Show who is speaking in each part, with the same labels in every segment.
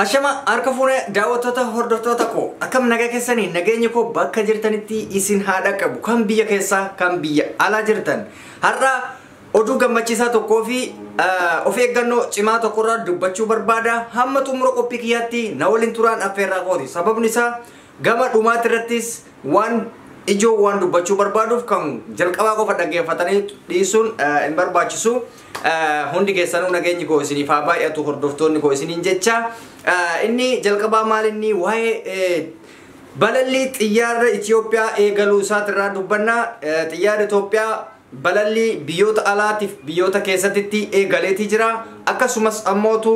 Speaker 1: Ashama harka fuune daawwattoota hordoftoota koo akkam nagaa keessanii nageenya koo bakka jirtanitti isin haa dhaqqabu kan biyya keessaa kan biyya alaa jirtan har'a oduu gammachiisaa tokkoo fi of eeggannoo cimaa tokkorraa dubbachuu barbaada. Hamma xumura qophii kiyyaatti na waliin turaan affeerraa kooti. Sababni isaa gama dhumaati irrattis waan ijoo waan dubbachuu barbaaduuf kan jalqabaa qofa dhaggeeffatanii dhiisuun hin barbaachisu. Hundi keessanuu nageenyi koo isiniif haa baay'atu hordoftoonni koo isiniin jecha. Inni jalqabaa maal inni waa'ee balallii xiyyaara Itoophiyaa eegaluu isaatirraa dubbanna. Xiyyaarri Itoophiyaa balallii biyyoota alaatiif biyyoota keessatti eegaleetii jira. Akkasumas ammootu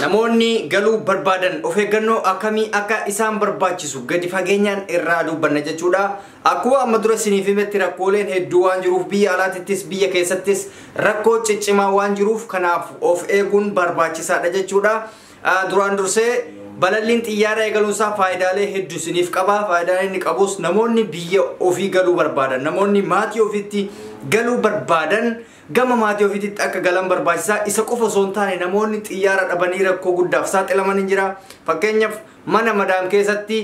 Speaker 1: namoonni galuu barbaadan of eeggannoo akkamii akka isaan barbaachisu gadi fageenyaan irraa dubbanna jechuudha. Akkuma amma dura isiniif himetti rakkooleen hedduu waan jiruuf biyya alaatittis biyya keessattis rakkoo ciccimaa waan jiruuf kanaaf of eeguun barbaachisaadha jechuudha. Duraan dursee balalliin xiyyaara eegaluunsaa faayidaalee hedduu isiniif qaba. Faayidaalee inni qabus namoonni biyya ofii galuu barbaadan, namoonni maatii ofiitti galuu barbaadan gama maatii ofiitti akka galan barbaachisaa. Isa qofa osoo hin taane namoonni xiyyaara dhabanii rakkoo guddaaf saaxilaman hin jira. Fakkeenyaaf mana madaam keessatti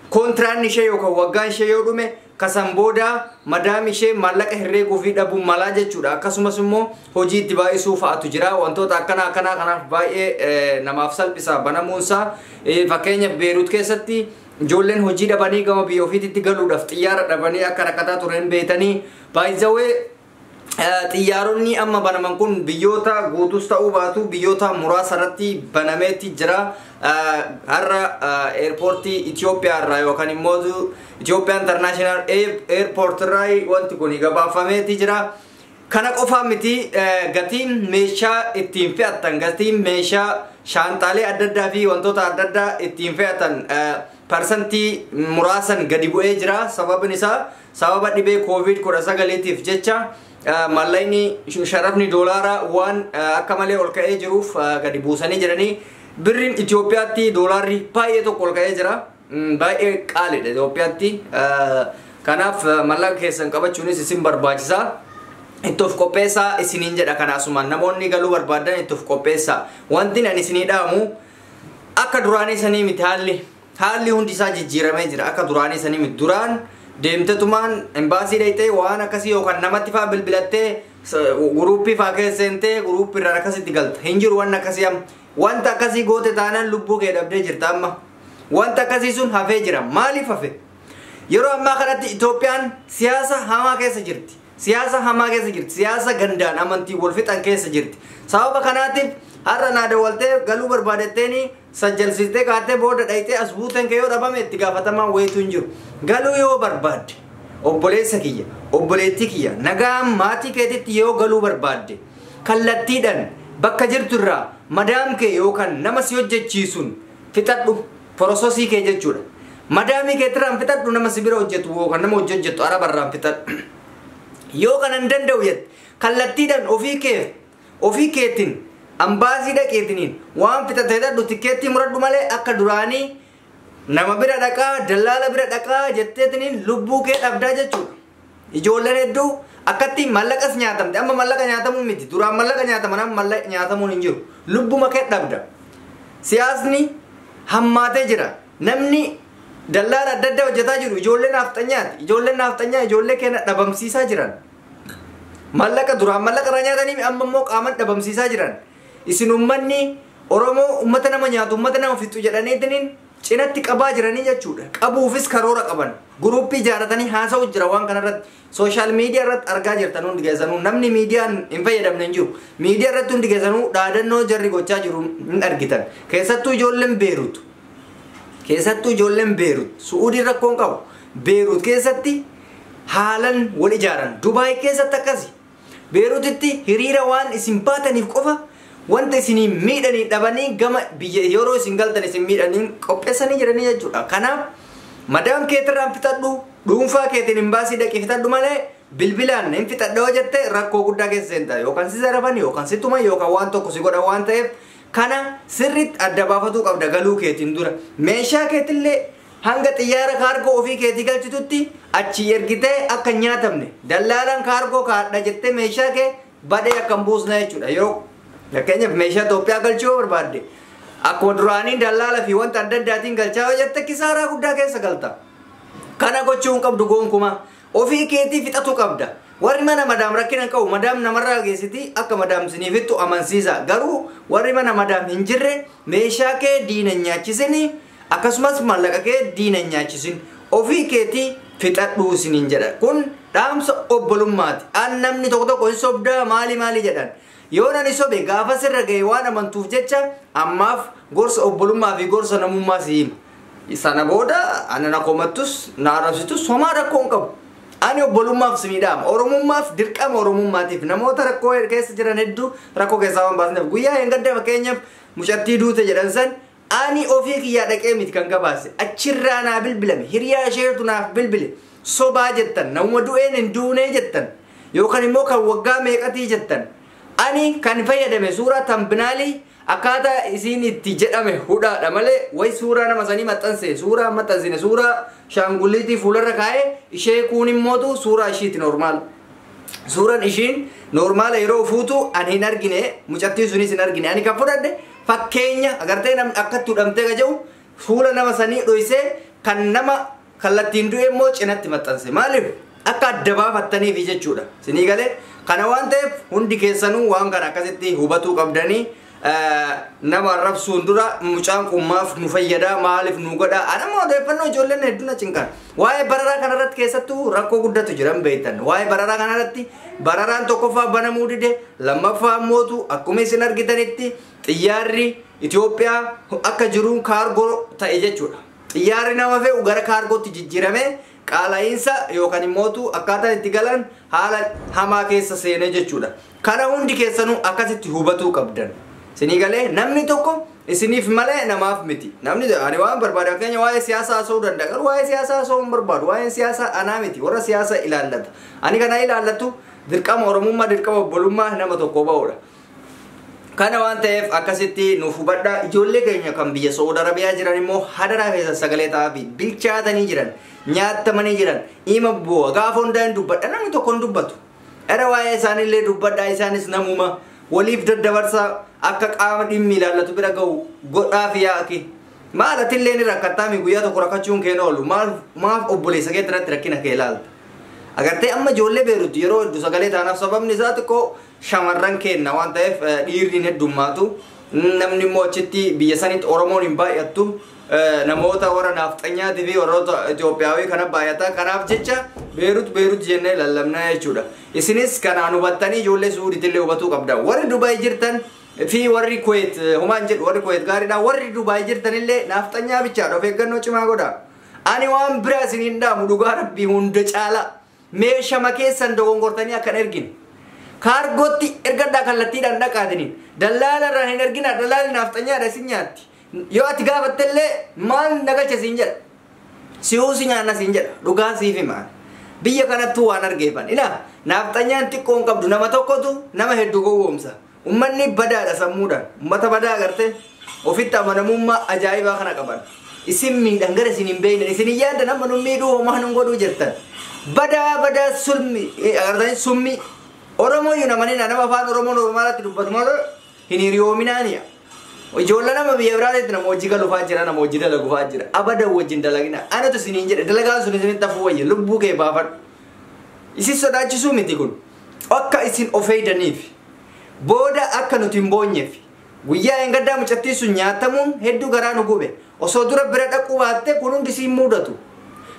Speaker 1: kontiraanni ishee yookaan waggaan ishee yoo dhume kasan booda madaam ishee maallaqa herreeguu fi dhabuu malaa jechuudha. Akkasumas immoo hojii itti baay'isuu fa'aatu jira. Wantoota akkanaa akkanaa kanaaf baay'ee namaaf salphisa banamuunsaa. Fakkeenyaaf Beeruut keessatti ijoolleen hojii dhabanii gama biyya ofiitti galuudhaaf xiyyaara dhabanii akka rakkataa turan beetanii baay'izawee xiyyaaronni amma banaman kun biyyoota guutus ta'uu baatu biyyoota muraasa irratti banameetti jira. Har'a eerpoortii Itoophiyaa irraa yookaan immoo Itoophiyaa International Airport irraa wanti kun gabaafameeti jira. Kana qofaa miti, gatiin meeshaa ittiin fe'atan, gatiin meeshaa shaantaalee adda addaa fi wantoota adda addaa ittiin fe'atan parsantii muraasan gadi bu'ee jira. Sababni isaa sababa dhibee COVID-19tiif jecha maallaqni sharafni doolaaraa waan akka malee ol ka'ee jiruuf gadi buusanii jiranii. Birriin Itoophiyaatti doolaarri baay'ee tokko ol ka'ee jira. Baay'ee qaaliidha Itoophiyaatti. Kanaaf maallaqa keessan qabachuunis isin barbaachisa. Itti of qopheessaa isiniin jedha. Kanaasumaan namoonni galuu barbaadan itti of qopheessaa. Wanti ani isinii dhaamu akka duraanii sanii miti haalli. Haalli hundi isaa jijjiiramee jira. Akka duraanii sanii miti. Duraan deemtetumaan embaasii dhayxee waan akkasii yookaan namatti faa bilbilattee guruuppii faa keessa seentee guruuppii irraan akkasitti galta. Hin jiru waan akkasii amma. Wanta akkasii goote taanaan lubbuu kee dhabdee jirta amma. Wanta akkasii sun hafee jira. Maaliif hafe? Yeroo ammaa kanatti Itoophiyaan siyaasa hamaa keessa jirti. Siyaasa hamaa keessa jirti. Siyaasa gandaan amantii wal fixan keessa jirti. Sababa kanaatiif har'a naa dawwaltee galuu barbaadetteeni sajjalsiistee kaatee booda dhayxee as buuteen kee yoo dhabame itti gaafatamaan wayitu hin jiru. Galuu yoo barbaadde obboleessa kiyya, obboleettii kiyya, nagaan maatii keetitti yoo galuu barbaadde kallattiidhaan bakka jirtu irraa madaam kee yookaan nama si hojjechiisuun fixadhu porososii kee jechuudha. Madaamii keetirraan fixadhu, nama si bira hojjetu yookaan nama hojii hojjettu arabarraan fixadhu. Yoo kana hin danda'u jette kallattiidhaan ofii keetiin ambaasii dhaqeetiniin waan fixate hidhadhu, tikkeettii muradhu malee akka duraanii nama bira dhaqaa dallaala bira dhaqaa jetteetiniin lubbuu kee dhabdaa jechuudha. Ijoolleen hedduu akkatti mallaqas nyaatamte. Amma mallaqa nyaatamuu miti, duraan mallaqa nyaataman, amma mallaqa nyaatamuun hin jiru, lubbuma kee dhabda. Siyaasni hammaatee jira. Namni dallaala adda addaa hojjetaa jiru ijoollee naafxanyaati. Ijoolleen naafxanyaa ijoollee keenya dhabamsiisaa jiran. Mallaqa duraan mallaqa irraa nyaatanii amma immoo qaaman dhabamsiisaa jiran. Isin uummanni Oromoo uummata nama nyaatu, uummata nama fixu jedhaniitiniin cinatti qabaa jiranii jechuudha. Qabuufis karoora qaban. Guruuppii ijaarratanii haasa'u jira waan kanarratti. Sooshaal miidiyaa irratti argaa jirtan hundi keessanuu, namni miidiyaan hin fayyadamne hin jiru. Miidiyaa irratti hundi keessanuu dhaadannoo jarri gochaa jiru hin argitan. Keessattuu ijoolleen Beerut. Keessattuu ijoolleen Beerut. Su'uudii rakkoon qabu. Beerut keessatti haalan wal ijaaran. Dubaay keessatti akkasi. Beerutitti hiriira waan isin baataniif qofa wanta isinii miidhanii dhabanii gama biyya yeroo isin galtan isin miidhanii qopheessanii jiranii jechuudha. Kanaaf madaam keetirraan fixadhu, dhuunfaa keetiin hin baasii dhaqii fixadhu malee bilbilaan hin fixadha yoo jette rakkoo guddaa keessa seenta. Yookaan si zarafan yookaan si tuman yookaan waan tokko si godhan waan ta'eef kana sirriitti adda baafatuu qabda galuu keetiin dura. Meeshaa keetillee hanga xiyyaara kaargoo ofii keetii galchitutti achi ergitee akka hin nyaatamne dallaalaan kaargoo kaadha jettee meeshaa kee badhee akka hin buusne jechuudha. Yeroo fakkeenyaaf meeshaa Itoophiyaa galchuu yoo barbaadde Akkuma duraanii dallaala fi wanta adda addaatiin galchaa yoo jette kisaaraa guddaa keessa galta. Kana gochuu hin qabdu gonkumaa. Ofii keetii fixatu qabda. Warri mana madaam rakkina hin qabu, madaam namarraa geessiti akka madaam siniif fixxu amansiisa. Garuu warri mana madaam hin jirre meeshaa kee diina hin nyaachisini, akkasumas maallaqa kee diina hin nyaachisin. Ofii keetii fixadhuu isiniin jedha. Kun dhaamsa obbolummaati. An namni tokko tokko hin sobdaa maali maali jedhan. Yoo nani sobe gaafa sirra ga'e waan amantuuf jecha ammaaf gorsa obbolummaa fi gorsa namummaa si hima. Sana booda ana na komattus na arrabsitus homaa rakkoo hin qabu. Ani obbolummaaf sinii dhaama. Oromummaaf dirqama oromummaatiif namoota rakkoo keessa jiran hedduu rakkoo keessaa waan baasneef guyyaa hin gadda fakkeenyaaf mucattii duute jedhan san ani ofii kiyyaa dhaqee miti kan gabaase. Achirraa naa bilbilame. Hiriyaa isheetu naaf bilbile. Sobaa jettan, namuma du'een hin duunee jettan, yookaan immoo kan waggaa meeqatii jettan. Ani kan fayyadame suuraa tambinaalii akkaataa isiin itti jedhame hudhaadha malee wayi suuraa nama sanii maxxanse, suuraa maxxansine, suuraa shaangulliitii fuularra kaa'ee ishee kuun immootu suuraa ishiiti normaal. Suuraan ishiin normaala yeroo fuutu ani hin argine, mucattiin sunis hin argine. Ani kan fudhadhe fakkeenya agartee namni akkatti hudhamtee ka jedhu fuula nama sanii dhoysee kan nama kallattiin du'e immoo cinatti maxxanse. Maaliif? Akka adda baafattaniif jechuudha. Sinii galee kana waan ta'eef hundi keessanuu waan kana akkasitti hubatuu qabdanii nama arrabsuun dura mucaan kun maaf nu fayyada, maaliif nu godha. Ana immoo odeeffannoo ijoolleen hedduu na cinqan. Waa'ee bararaa kanarratti keessattuu rakkoo guddatu jiran beektan. Waa'ee bararaa kanarratti bararaan tokkoffaa banamuu dide, lammaffaa mootu akkuma isin argitanitti xiyyaarri Itoophiyaa akka jiruun kaargoo ta'e jechuudha. Xiyyaarri nama fe'u gara kaargootti jijjiiramee qaala'iinsa yookaan immootu akkaataa itti galan haala hamaa keessa seenee jechuudha. Kana hundi keessanuu akkasitti hubatuu qabdan. Sinii galee namni tokko isiniif malee namaaf miti. Namni ani waan barbaadu fakkeenya waa'ee siyaasaa haasa'uu danda'a. Garuu waa'ee siyaasaa haasa'uu hin barbaadu. Waa'een siyaasaa anaa miti. Warra siyaasa ilaallata. Ani kana ilaallatu dirqama Oromummaa, dirqama obbolummaa nama tokko ba'uudha. Kana waan ta'eef akkasitti nuuf hubadhaa. Ijoollee keenya kan biyya Saa'ud Arabiyaa jiran immoo hadaraa keessa sagalee ta'aa fi bilchaatanii jiran, nyaatamanii jiran, ima bu'a. Gaafa hundaa hin dubbadha. Namni tokko hin dubbatu. Era waa'ee isaaniillee dubbadhaa, isaanis namuma. Waliif daddabarsaa akka qaama dhimmi ilaallatu bira ga'u godhaa fi yaaki. Maal atillee ni rakkattaami guyyaa tokko rakkachuun kee oolu. Maaf obboleessa kee irratti rakkina kee ilaalta. Agartee amma ijoollee Beerut yeroo hedduu sagalee taanaaf sababni isaa xiqqoo shamarran kenna waan ta'eef dhiirri hin heddummaatu. Namni immoo achitti biyya sanitti Oromoon hin baay'attu. Namoota warra naafxanyaatii fi warroota Itoophiyaawii kana baay'ata. Kanaaf jecha Beerut Beerut jennee lallabnaa jechuudha. Isinis kanaan hubattanii ijoollee Suudiitillee hubatuu qabda. Warri Dubaay jirtan fi warri Kuwait homaan jedhu warri Kuwait gaariidha. Warri Dubaay jirtanillee naafxanyaa bichaadha. Of eeggannoo cimaa godha. Ani waan biraa isiniin dhaamu dhugaa rabbii hunda caalaa. Meeshama keessan dogongortanii akka hin ergine. Kaargootti ergadhaa kallattiidhaan dhaqaatiniin. Dallaala irraa hin erginaa, dallaalli naafxanyaadha isin nyaatti. Yoo ati gaafattellee maal na galche siin jedha. Si'uu si nyaanna siin jedha. Dhugaa siif hima. Biyya kanattuu waan argeeffan. Ilaa naafxanyaan xiqqoo hin qabdu nama tokkotu nama hedduu gowwoomsa. Uummanni badaadha sammuudhaan. Uummata badaa agartee ofitti amanamummaa ajaa'ibaa kana qaban. Isin miidhan gara isin hin beekne. Isin hin yaaddan amma nu miidhuu homaa nu godhuu jettan. Badaa badaa sulmi agartanii summi Oromoo iyyuu namani nama afaan Oromoo normaalatti dubbatu malee hin hiriyoominaaniya. Ijoollee nama biyya biraatitti nama hojii galufaa jira, nama hojii dalagufaa jira. Abadan wajjin dalagina. Anatu isiniin jedhe dalagaan sun isinitti hafuu wayya lubbuu kee baafadhu. Isin sodaachisuu miti kun. Akka isin of eegdaniif. Booda akka nuti hin boonyeef. Guyyaa hin gaddaa mucattii sun nyaatamuun hedduu garaa nu gube. Osoo dura bira dhaquu baatte kun hundi siin mudatu.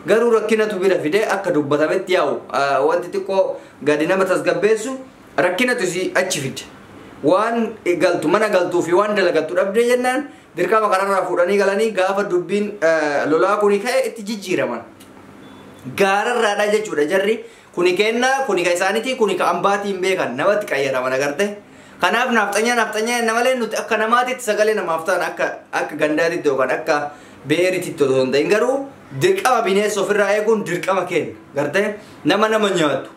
Speaker 1: Garuu rakkinatu bira fidee akka dubbatametti yaa'u wanti xiqqoo gadi nama tasgabbeessu rakkinatu si achi fide. Waan galtu mana galtuu fi waan dalagattu dhabdee jennaan dirqama kanarraa fuudhanii galanii gaafa dubbiin lolaa kuni ka'e itti jijjiiraman. Gaararraadha jechuudha jarri kuni kennaa kuni ka isaaniiti kuni ka ambaatii hin beekan namatti qayyadaman agarte. Kanaaf naafxanyaa naafxanyaa namalee nuti akka namaatitti sagalee namaaf ta'an akka gandaatitti yookaan akka beerititti osoo hin ta'in garuu dirqama bineensa ofirraa eeguun dirqama keenya gartee nama nama nyaatu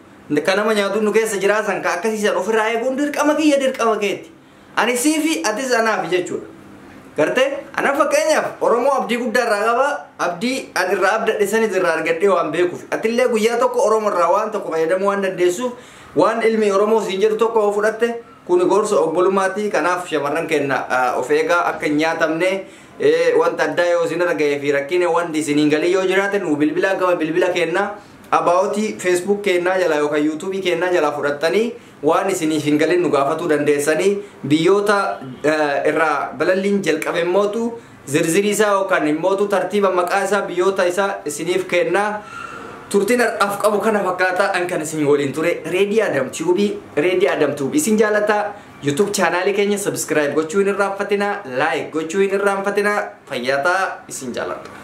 Speaker 1: kan nama nyaatu nu keessa jiraasan ka akkasiisan ofirraa eeguun dirqama kiyya dirqama keeti. Ani siifi atis anaaf jechuudha. Gartee ana fakkeenyaaf Oromoo abdii guddaa irraa qaba abdii ani irraa abdadhe sanis irraa argadhee waan beekuuf atillee guyyaa tokko Oromoo irraa waan tokko fayyadamuu waan dandeessuuf waan ilmi Oromoo siin jedhu tokko yoo fudhatte Kun gorsa obbolummaati. Kanaaf shamarran keenya of eegaa akka hin nyaatamne. Wanta addaa yoo isin irra ga'ee fi rakkina wanti isiniin galii yoo jiraate nu bilbilaa, gama bilbila keenna abaawotii Facebook keenyaa jalaa yookaan YouTube keenyaa jalaa fudhattanii waan isiniif hin galin nu gaafatuu dandeessanii. Biyyoota irraa balalliin jalqabe immootu zirzirii isaa yookaan immootu tartiiba maqaa isaa biyyoota isaa isiniif kennaa. Turtiin har'aaf qabu kana fakkaataa. An kan isin waliin ture Reedii Adam Tube. Reedii Adam Tube isin jaalataa. YouTube chaanaalii keenya subscribe gochuu hin irraanfatinaa, like gochuu hin irraanfatinaa. Fayyataa, isin jaaladha.